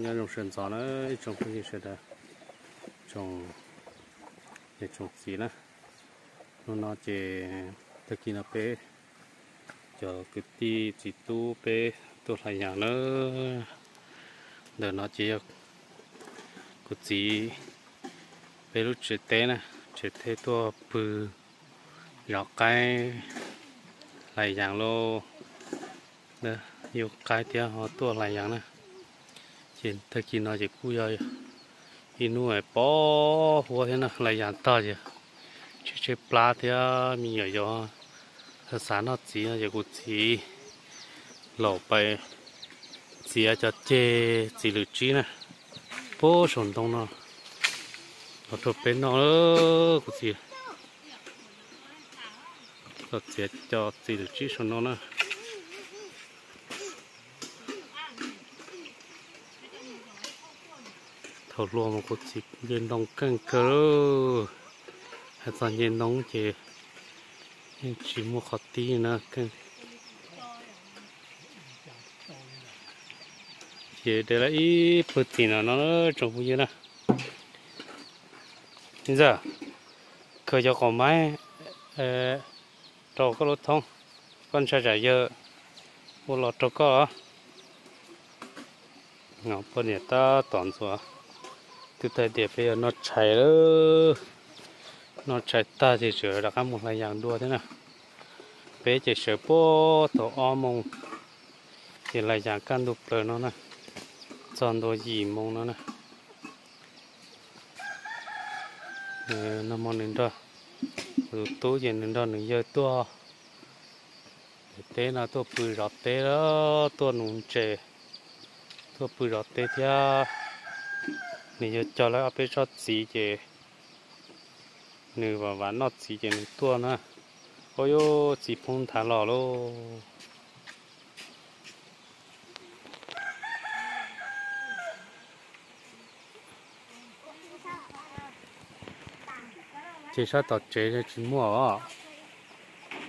Nyob zoo sawv ntxov na ib tsoom phooj ywg sawv daws, tsoom niam tsoom txiv na. Hnub no ces tag kis no peb cov kwv tij txiv tub peb tuaj hlais yas na. Ntawm no ces yog kuv txiv peb lub tsev teb na, tsev teb tuaj pw zov qaib hlais yas lauj. Yug qaib thiab ho tuaj hlais yas na. Ces tag kis no ces kuj yog ib hnub poob huab thiab na, hlais yas tag ces tshaib tshaib plab thiab me nyuam yaus xav noj txiv no ces kuv txiv laus pais txiav cov ceg txiv lwm tsib na, puag saum ntoo no los rau peb noj. Kuv txiv los txiav cov txiv lwm tsib saum no na. Thaum hluas mas kuv txiv nce ntoo keej kawg, hais txog nce ntoo ces yeej tsis muaj qhov tib na. Ces de lawm ib pawg txiv no no tsoom phooj ywg na. Ntxawm, khaws cov qaum maib rau koj lub thoob, koj ntshai tsam yawg ua los rau koj. Poj niam tab tom ntxuav, twb thaij tias peb yuav noj tshais lawm, noj tshais tag ces tseem rov qab mus hlais yas dua thiab na. Peb ces sawv puag thaum ob moos ces hlais yas kaj ntug plaws no na, txog ntua yim moos no na. Nag hmo nws nrog tus tub ces nws nrog nws yawg tuaj teb no tuaj pw zov teb, tuaj nuv ntses, tuaj pw zov teb thiab. Nws yawg cog lawv ob peb tsob txiv ces nws vam vam noj txiv ces nws tuaj na. Ua yus txiv poob nthav los lauj. Ces sab tom tsev tsis muaj os,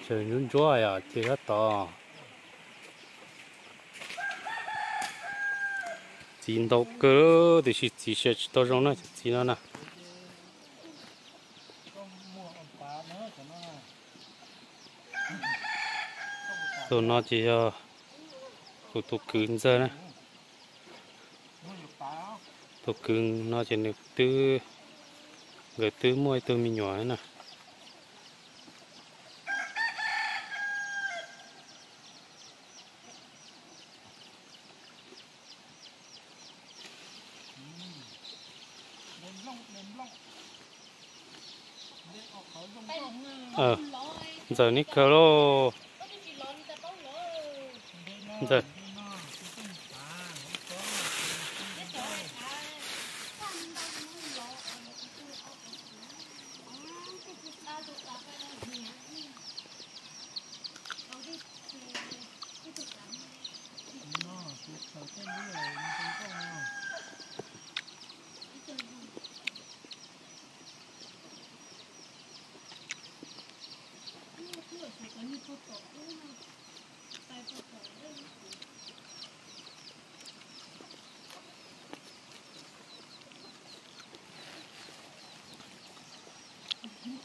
tseem ntsuab ntsuab os, ces sab tod txiv ntau kawg, tiam sis txiv sia tsis tau zoo na, cov txiv no na. Tus no ces yog kuv tus kwv ntxawg na. Tus kwv no ces nws twb, nkawd twb muaj ib tug me nyuam na. Ntxawm neb kawg lauj. Ntxawm.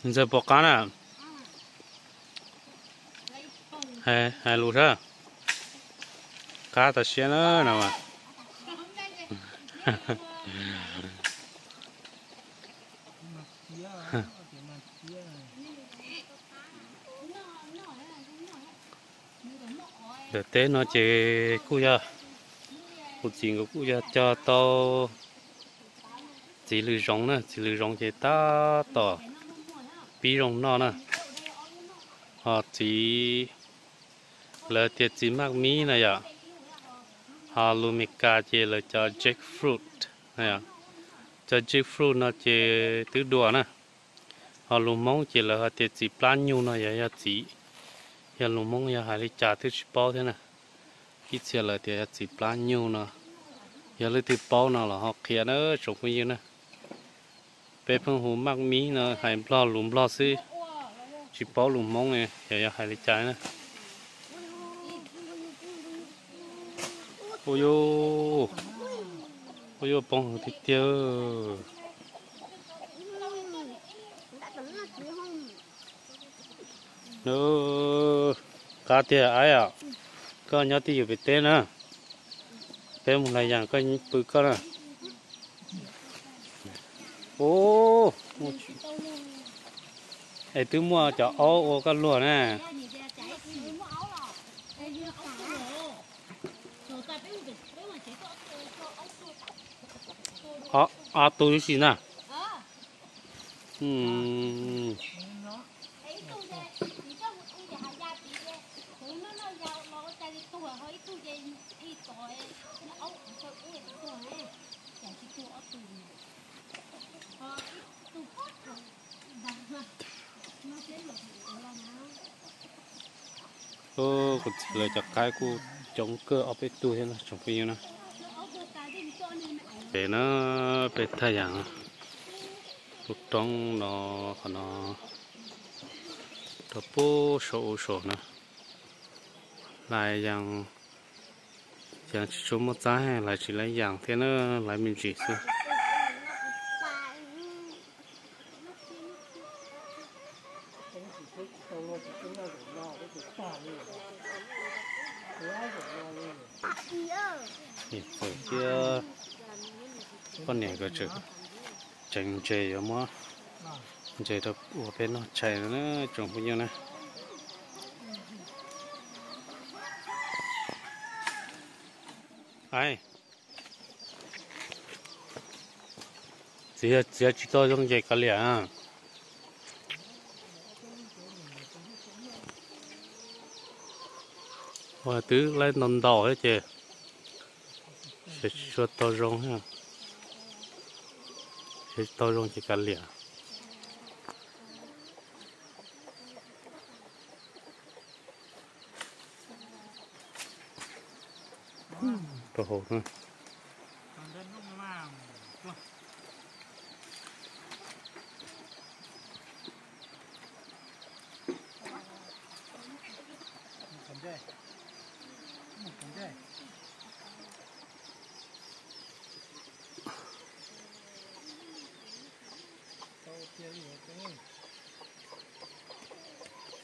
Ntxawg pom qab na. Hais lus sab. Qab tas siab na no mas. Ntawm teb no ces kuj yog kuv txiv nkawd kuj yog cog tau txiv lws zoov na, txiv lws zoov ces tab tom pib zoo noj na. Ho txiv, lawv tias txiv maj mib na yom, ho lus Meskas ces lawv cov jackfruit na yom. Cov jackfruit no ces twb dua na. Ho lus Hmoob ces lawv ho tias txiv plab nyuj no yog, yog txiv, yog lus Hmoob yog hais li cas twb tsis paub thiab na. Ib txhia lawv tias yog txiv plab nyuj no. Yog leej twg paub no los ho qhia na tsoom phooj ywg na. Peb pheej hu maj mib no hais Nplog, lus Nplog xwb, tsis paub lus Hmoob, yog, yog hais li cas na. Ua yuj, ua yuj poob hwv tiag tiag. Qab tiag aib, koj nyob twj ywm pem teb na, peb mus hlais yas koj pw koj na. Ub, es twb muaj cov aub ua koj luag na. Ob tug tib si na. Kuv txiv lawv cov qaib kuj coob kawg, ob peb tug thiab na tsoom phooj ywg na. Pem na, peb thaj yas lub roob no, qhov no rau pub saum u saum na. Hlais yas, yas tsis tshua muaj txaib, hlais tsis laib yas thiab na, hlais me ntsis xwb. Niam txawm thiab poj niam nkawd tseem ntses, yuav muab ntses rau ua peb noj tshais no na tsoom phooj ywg na. Aib, txiav, txiav tsis tau zoo ces kav liam. Ua twb laib ntau ntau thiab ces tsis tshua tau zoo, tsis tau zoo ces kav liam. Rau hauv na.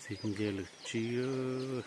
Txiv nce lwm tsib.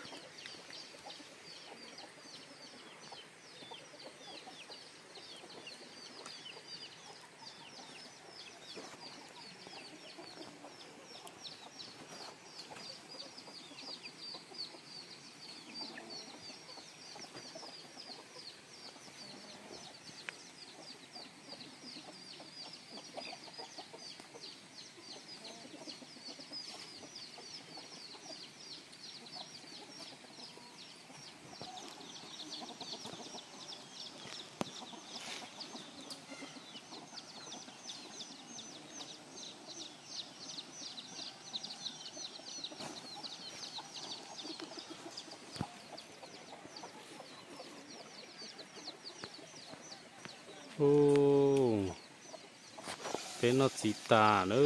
Peb noj txiv tas na,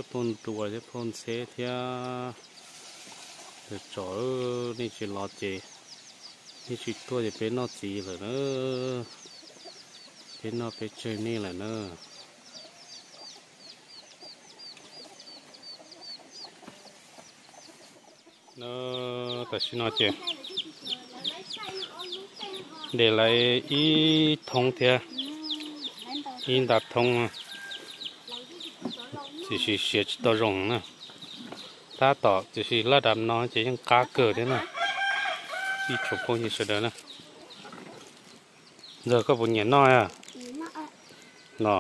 phauj nruas thiab phauj ntxheb thiab. Cov tsov, nej tsis los ces, nej tsis tuaj ces peb noj txiv lawm na. Peb noj peb tseg nej lawm na. Tam sim no ces de lawv ib thoob thiab, ib nta thoob, tiam sis siav tsis tau zoo na. Tab tom tiam sis laj dam no ces yeej qab kawg thiab na. Ib tsoom phooj ywg sawv daws na, ntxawg koj puas nyiam noj no?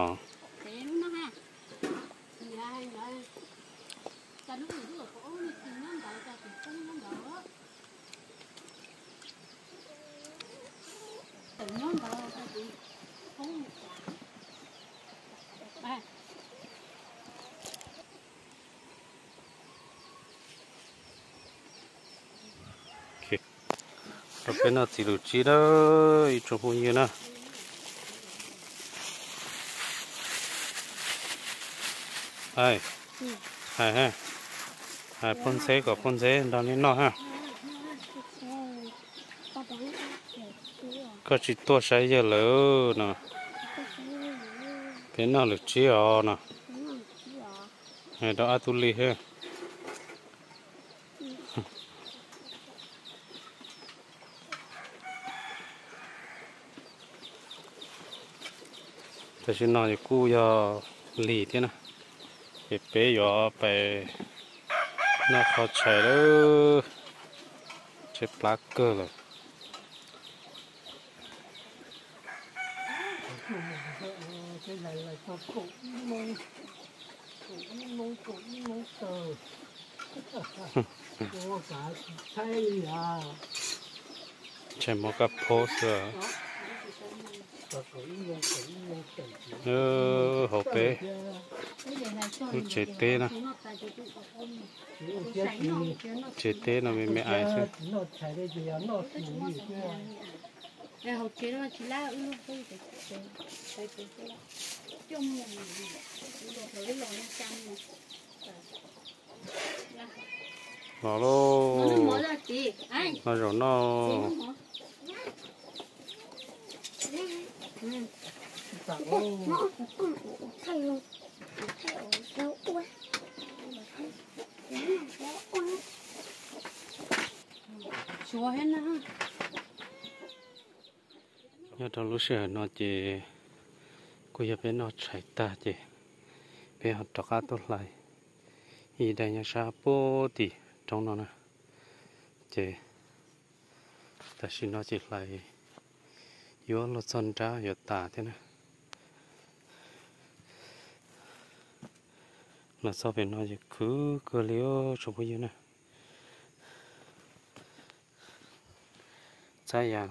Rau peb noj txiv lwm tsib na, ib tsoom phooj ywg na. Hais, hais, hais phauj ntxheb kom phauj ntxheb nrog nej noj ha. Koj tsis tuaj saib yawg lawm no. Peb noj lwm tsib os no. Hais rau ob tug li thiab. Tam sim no kuj yog lig thiab na, ces peb yuav pais noj qhov tshais lawm, tshaib plab kawg lawm. Tshais mov kab phob xwb. Hauv peb lub tsev teb na, tsev teb no me me ais xwb. Los lauj, no zaum no. Nyob rau lub sij hawm no ces kuj yog peb noj tshais tag ces peb ho rov qab tuaj hlais ib daim nyob sab puag tim roob no na. Ces tam sim no ces hlais yuav luag txog nrab yuav tas thiab na. Los txog pem no ces khwv kawg li tsoom phooj ywg na. Txhab yas,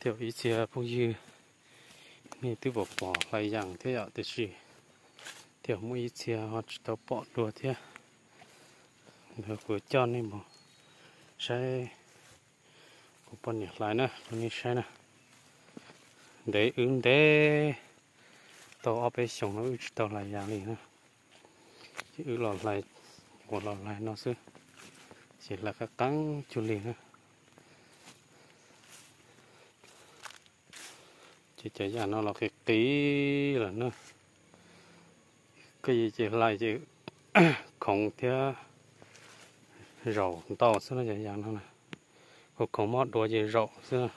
thiab ib txhia phooj ywg nej twb pom pom hlais yas thiab yom, tiam sis thiab muaj ib txhia ho tsis tau pom dua thiab. Ntawd kuv coj nej mus saib kuv poj niam hlais na, rau nej saib na. Ntev wb ntev tau ob peb xyoos no wb tsis tau hlais yas li na. Ces wb los hlais, ua los hlais no xwb, ces hlais qab qeeb cuag li na. Ces cov yas no los qis qis lawm na. Koj yim ces hlais ces khoov thiab zaum ntau xwb no ces yam no na. Kuv khoov mob dua ces zaum xwb.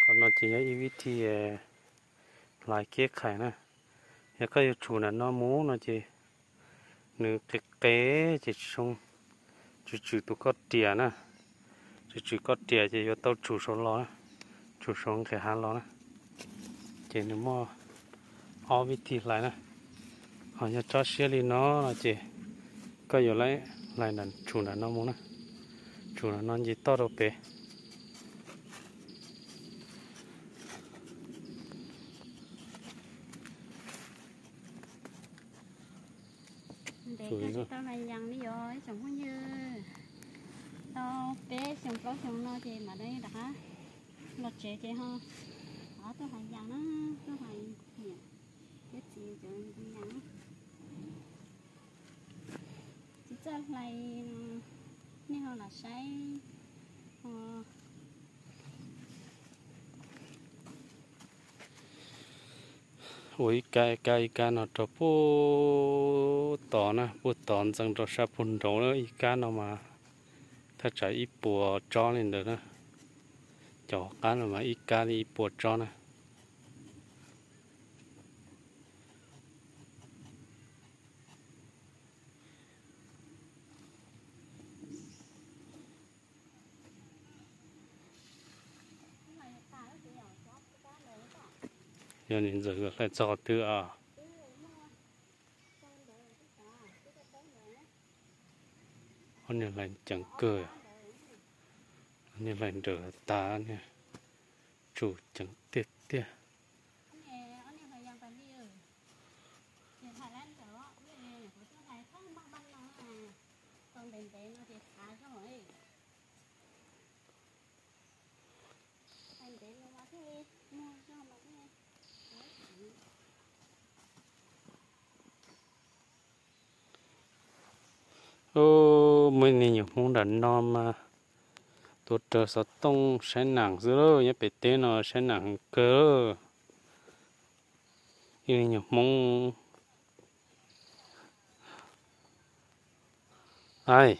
Qhov no ces yog ib vib thi hlais kiab khais na. Yog koj yuav tshum nram no mus no ces nws qis qis ces tsis tswm tus koj riam na. Tsis tswm koj riam ces yuav tau tshum saud los na, tshum saud nqis hav los na. Ces nws muaj ob vib thi hlais na. Ho yog tsob siab li no no ces koj yuav hlais tshum nram no mus na. Tshum nram no nce toj rau pem. Ntev tsis tau hlais yees li os ib tsoom phooj ywg. Tau peb xyoo plaub xyoo no ces mam li rov qab los tsev ces ho tuaj hlais yees na, tuaj hlais niam thiab txiv cov yees. Tsis txawj hlais no, nej ho los saib. Ua ib kab ib kab ib kab no rau puag tod na, puag tod ntxeev rau sab puag nraud ib kab no mas thaj tsam ib puas tsob li ntawd na. Cov qab no mas ib kab li ib puas tsob na. Yog niam ntxawm hlais txog qhov twg os? Ob niag hlais ceev kawg, ob niag hlais nrawm tas, ob niag tsum ceev tiag tiag. Muaj ib niag nyuam Hmoob nram no mas tuav rawv xov tooj saib nam xwb lauj, nyob pem teb no saib nam heev kawg. Ib niag nyuam Hmoob. Ai,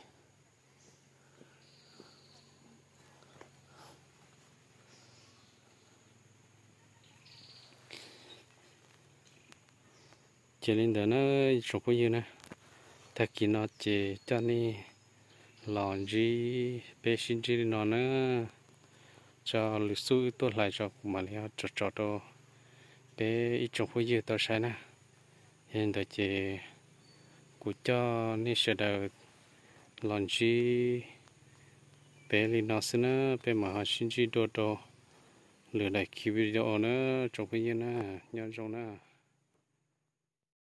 ces li ntawd na, ib tsoom phooj ywg na, tag kis no ces coj nej los ntsib, peb sib ntsib li no na. Tso lwm xub wb tuaj hlais tso kuv mam li tso tso rau peb ib tsoom phooj ywg tau saib na. Yog li ntawd ces kuv coj nej sawv daws los ntsib peb li no xwb na, peb mam ho sib ntsib dua rau lwm daim khiv video na, tsoom phooj ywg na, nyob zoo na.